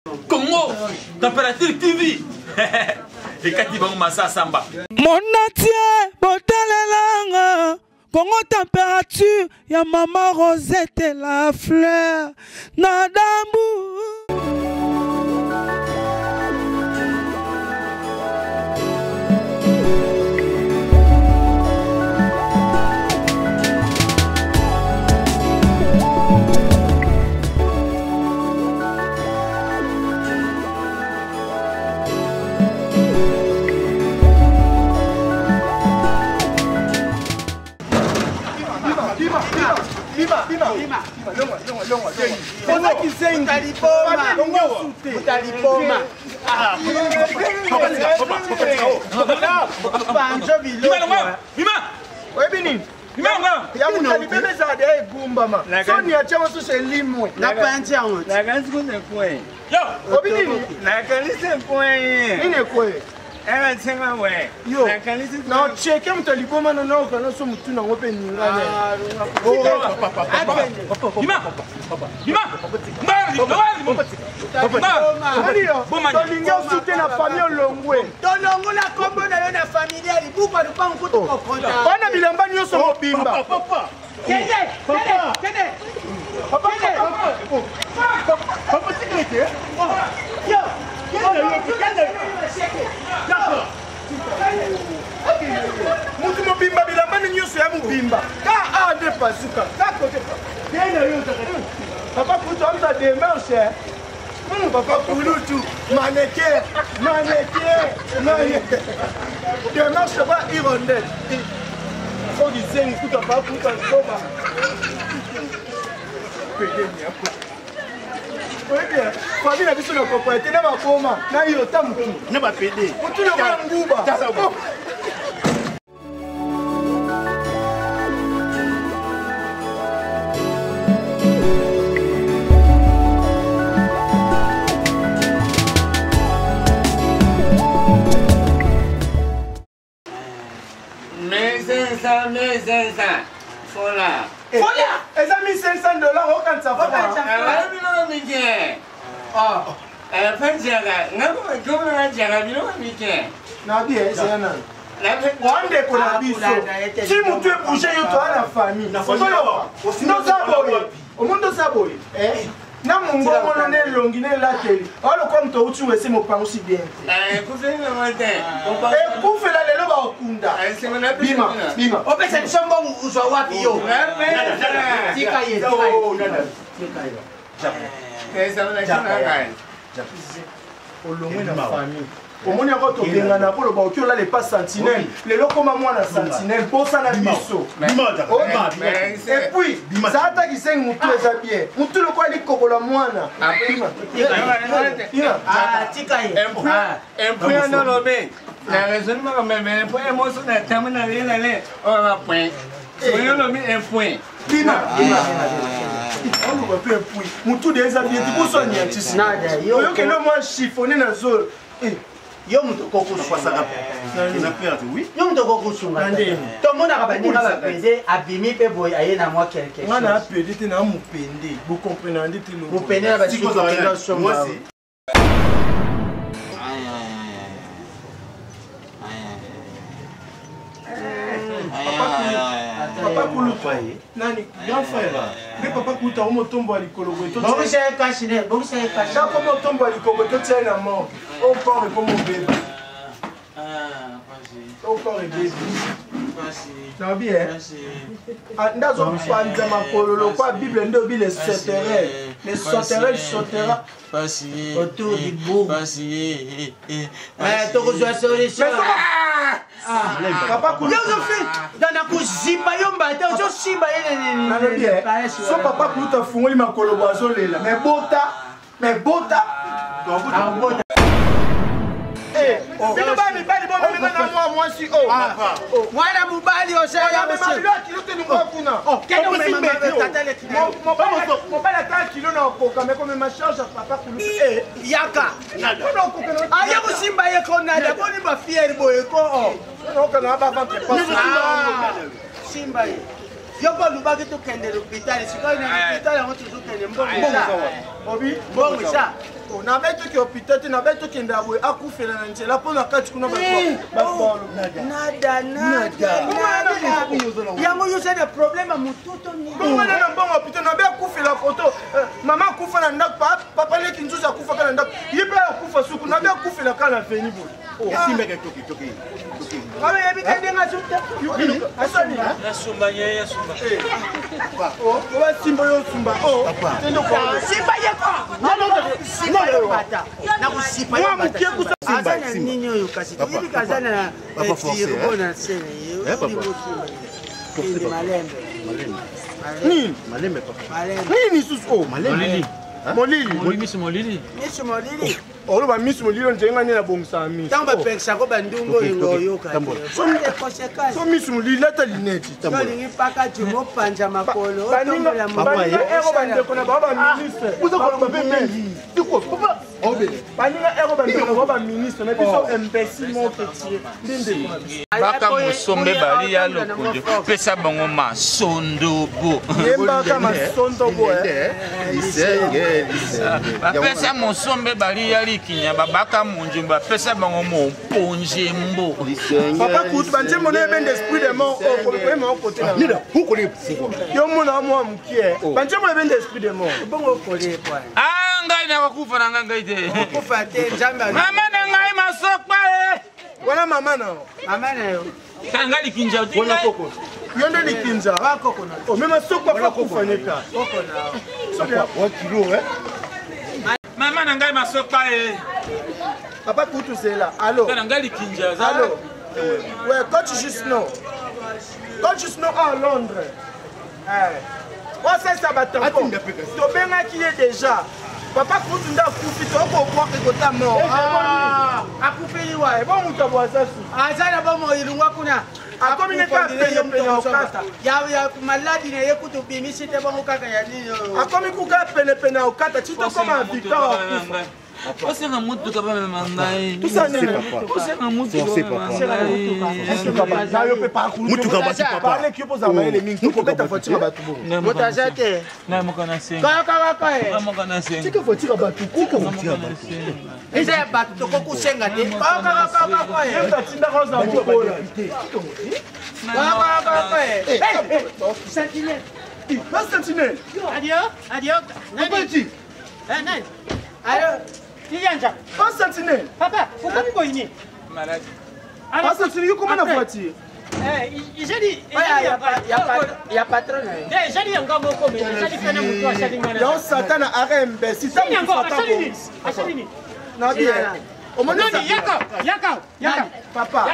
Congo Température TV ekati bango masasamba monatie botalelanga Congo température ya mama Rosette la fleur na dambu. Oza kizengi. Utaliboma. Panzo biloko. Oyebi nini? Ya moto libebe ezala deya egumbama. Soni ya tiango susu elimwe. Napanzi yango. Nakanisi kuza ekwe. Obi nini? Nakanisi ekwe. Nini ekwe? Ela nsenga we. Yo. Nakanisi Na cheke moto liboma no naoka nyonso motu nango mpe ningane. Tolingi osute na famille olongwe. Tolongola kombo na yo na familie ya libuka lupangu kutu kokonta. Wana bilamba nyonso mobimba. Kende, kende, kende. Papa, papa, sécurité. Yo. Mutu mobimba bilamba ni nyonso ya mobimba. Ka a nde pasuka. Ka kote. Papa kutu amza démarche. Papa Kulutu, mannequin, mannequin, mannequin. Démarche ba hirondelle. Faut kizengi kutu papa kutu azoba. Pegeni hapo. Oyebi famille na biso na propriété na bakoma na yo ta mutu na bapede mutu lokola nguba. Mais 500, mais 500. Fola. Fola! Eza 1500 dollars okanisa Ala biloko mike. Oh. Panjaka, ngako ngako na jaka biloko mike. Nabi ezala nani? Wandeko na biso si motu ebouge yo toa na famille ndoza boye omoni ndoza boye na mongongo na na elongi na elateli oa lokola moto auti wese mopangusi bien te. Ekufela lelo bakokunda. Bima bima. Opesa biso mbongo uzwa wapi yo? Tika ye, tika ye. Tika ye. Olongwe na famille. Omoni yango tobengana koloba oki olala epa sentinelle lelo koma mwana sentinelle posa na biso. Et puis za ata kisengi motu eza bien motu lokola likokola mwana. Tika ye. Un nolobe. Na raisonnement même un point moso na tamu na le na le on va point. Soyo lobi un point. Bima bima. Oluka mpe epui motu de eza bien ti boso anyatisi oyokende mwa chiffonne na zolo. Yo moto okokusunga, yo moto okokusunga. Tomonaka baninga bapende abimi mpe boye aye na mwa quelque nga na apede te na mopende bocomprendre nde te. Mopende na basiki osomba. Papa Kulutu nani grand frère nde papa Kulutu ako motombo ya likolo boye. Bongisa ye kasi ne bongisa ye kasi. Ako motombo ya likolo boye totia ye na morgue o corps ekomo obeba o corps ebebi nabi nde azopanza makolo lokwa bible nde obi le sauterelle le sauterelle sautera autour du bourg. Tokozwa solution. Papa Kulutu na kozimba yo mbata ozosimba ye. Nalobi so papa Kulutu afungoli makolo bo azolela mais bota mais bota bino bana mibali bomemenga na mwa mwasi o mwana mobali osalabilo kilo te longwa kuna mobali ata kilo na okoka me komema charge ya papa Kulutu yaka aye kosimba ye konada boni bafiere boye ko okana baventre. Simba ye yo mpo olubaki tokende l'hôpital sikoyo na l'hôpital yango tozokende mbongo eza Obi mbongo eza. Nabai toke hôpital te, nabai tokende ya boye, akufela na nzela mpo na kati kuna. Nada, nada, nada. Yango yo oza na problème ya motu to nini? Bongwana na mbongo hôpital, nabai akufela koto. Mama akufa na ndako, papa leki nzuzi akufaka na ndako, ye mpe akufa suku, nabai akufela kaka na veni boye. Oyebi te ndenge azuta. Yasumba ye, yasumba. Obasimba yo, osumba. Simba ye ko, simba yo bata, nakusipa yo bata. Aza na nini oyo? Kasi toyebi ka aza na tirbo na se na ye. Kende malembe. Nini? Malembe, papa. Nini susu? O molili. Molili. Miso molili. Miso molili. Oloba miso molili, nzenga nde nabongisaka miso. Ntango bapekisako bandungu oyo, oyoka. So miso molili, lata lineti. Olingi mpaka jumopanza makolo. Baninga ero, bandeko na bao baministre, baninga ero, bandeko na bao baministre na biso, imbécile moko tie nde ndeko na biso. Baka mosombe bali ya lokonjo, pesa bango masondobo. Yembaka masondobo. Lisenge, lisenge. Bapesa mosombe bali ya likinya, babaka monjumbu, bapesa bango moponjembo. Papa kutu banzembo na ebende esprit de mort oyema okote na yo, mona mwa mokie, banzembo ebende esprit de mort. Bongo okole bwana. Ah, ngai nakokufa na ngai, ngai te. Okufa te, Nzambe. Mama na ngai masokpa e. Wana mama na mama na yo. Kanga likinja. Yo nde likinja omema soko afa kufa neka. Mama na ngai masokpa e. Papa kutu zela, allo. Na ngai likinja. Allo, ouais, coach Jusno, coach Jusno à Londres, osalisa batampon, tobengaki ye déjà. Papa kutu nde akufi, tokobwaka ekota mort. Akufeli wa? Ebo moto abwaza su. Aza na bomoi, lungwa kuna. Akomi ne kaka penepene ya okata. Ya maladi na ye kutu bimisi te, bongo kaka ya nini oyo? Akomi kuka penepene ya okata, ti tokoma victoire, akufa. Osenga motuka bamema ngai. Osenga motuka bamema ngai. Na yo mpe. Mutuka basi, papa. Parleki yo mpo ozala mayele mingi, tokobeta voiture ya bato bongo. Moto aza te. Ngai moko nasenga. Kakakaka. Ngai moko nasenga. Tika voiture ya bato kuka. Eza ya bato, tokoki kosenga te. Kakakaka. Ye atindaka ozala mokola. Kakakaka. Sentinelle. Ba sentinelle. Adio, adio. Nani? Eh, nani? Alo. Liyanja. Ba sentinelle. Papa, okomi boye nini? Maladi. Ba sentinelle, yo koma na voiture. Eh, ezali ya patron na ye. Ezali yanga moko, mais ezali pene moto asali ngana. Yo satana ara imbécile. Yango asali nini? Asali nini? Na bien. Omoni? Nani? Yaka, yaka, yaka. Papa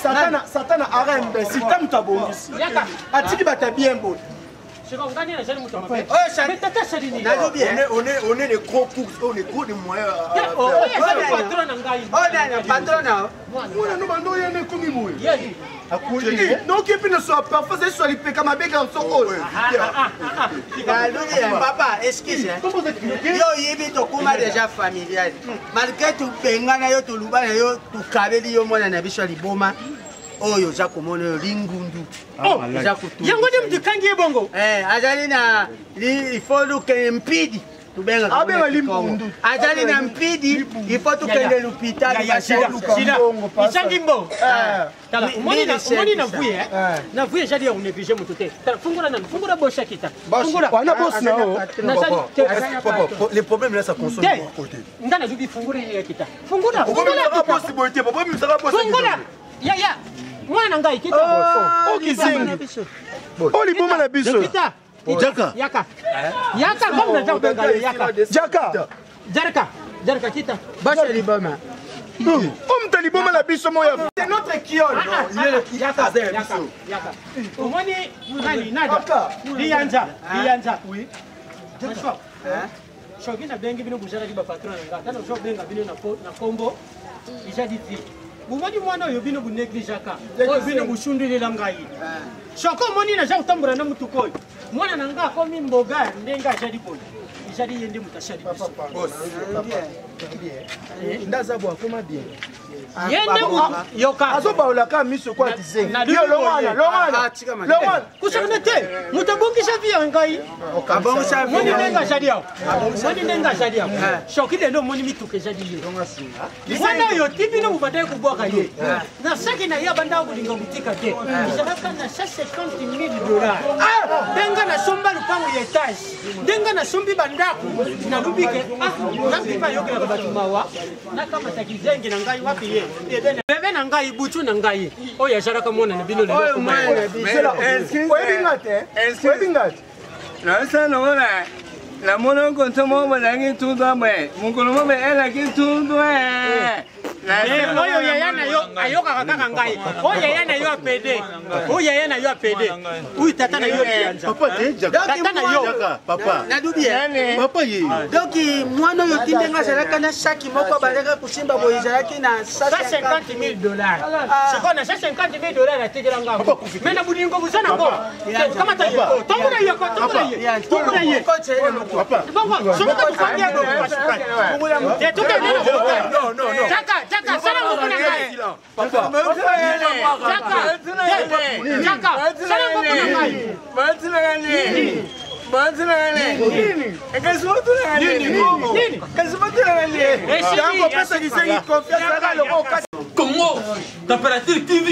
satana, satana ara imbécile, ta moto abongisi. Yaka. Atiki bato ya bien boye. Siko ngani nazali moto mabe? Oyo. Mais tata asali nini? Nalobi. On est des gros courses, on est gros des moyens à faire. Oyo azali patron na ngai. Oyo nani patron na? Mwana no bando oyene ekomi boye. Yeli. Noki mpe na parfois ezali so lipeka mabeka nsoko oyo. Nalobi, papa, excuse, yo oyebi tokóma déjà familial, malgré tobengana yo, toluba na yo, tokabeli yo mwana na biso ya liboma oyo oza komona oyo lingundu. Eza kotu. Yango nde mutu ekangi ye bongo. Azali na il faut lukende mpidi, tobengaka Abenga ngo na Kikongo. limbundu. Azali na mpidi, il faut tukende l'hôpital. Ezangi mbo. Tala, omoni na vuye, na vuye ezali ya konéglige moto te. Tala, fungola nanu, fungola boshaki ta, fungola. Wana bosi na yo. Nazali te. Papa, les problèmes là, ça consomme Te. de mon côté. Nga nazobi, fungola ye kita, fungola. Okomi Fungola. misaka Kita. bosi boye te, papa, misaka bosi. Fungola ya ya mwana na ngai, kita. O kizengi o liboma na biso. Kita. Jaka. Yaka, yaka, comme naza kobenga yo, yaka. Jaka. Jarka, jarka, kita. Bosi liboma. O moto liboma na biso moya, c'est notre kiol. Yaka, yaka, yaka. Omoni nani? Nada. Liyanza, liyanza. Soki nabengi bino, bozalaki bapatron na nga. Ata nazobenga bino na kombo ezali te. Bomoni mwana oyo bino bonégligeaka, oyo bino bosundulila ngai. Soki omoni naza kotambola na motuka oyo, mwana na nga akomi mboga ndenge azali boye, ezali ye nde moto asali biso. Nde aza bo akoma bien. Ye nde yoka. Azobaolaka miso kwa kizengi. Yo longwana, longwana. Longwana. Kusakana te. Moto abongisa vie ya ngai. Moni ndenge azali awa. Moni ndenge azali awa. Soki lelo omoni mituka ezali ye. Mwana oyo ti bino bobandaki kobwaka ye. Na saki na ye abandaka kolinga kotika te. Ezalaka na 150 000 dollars. Ndenge nasomba lupango ya etage. Ndenge nasombi bandako. Nalobi ke ah Nzambe mpe ayokelaka bato mawa. Nakamata kizengi na ngai wapi ye. Bebe na ngai butu na ngai. Oyo azalaka mwana na bino lelo. Oyebi nga te? Oyebi nga te? Nasala lokola namona nkonto moko bazalaki tundu boye mokolo moko elaki tundu. Oyo yaya na yo ayokaka kaka ngai, oyo yaya na yo apede, oyo yaya na yo apede, oyo tata na yo lianza, tata na yo. Papa nadubi papa ye. Donc mwana oyo ti ndenge azalaka na saki moko abandaka kosimba boye ezalaki na 150 000 dollars. Sikoyo na 150 000 dollars atekela ngango, mais na bolingo boza nango kamata ye, tombola ye, tombola ye, tombola ye. Bongo soki tofandi yango te, tokende na Chaka, chaka, sala nguvu na ngai. Chaka, chaka, sala nguvu na ngai. Tango opesa kizengi confiance kaka loko okati. Congo Température TV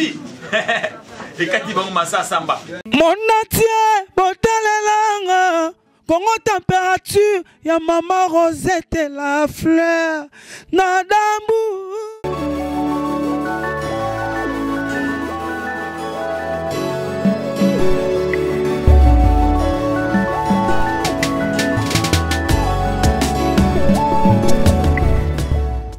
ekati bango masasamba. Monatie botalelanga Congo température ya mama Rosette la fleur na dambu.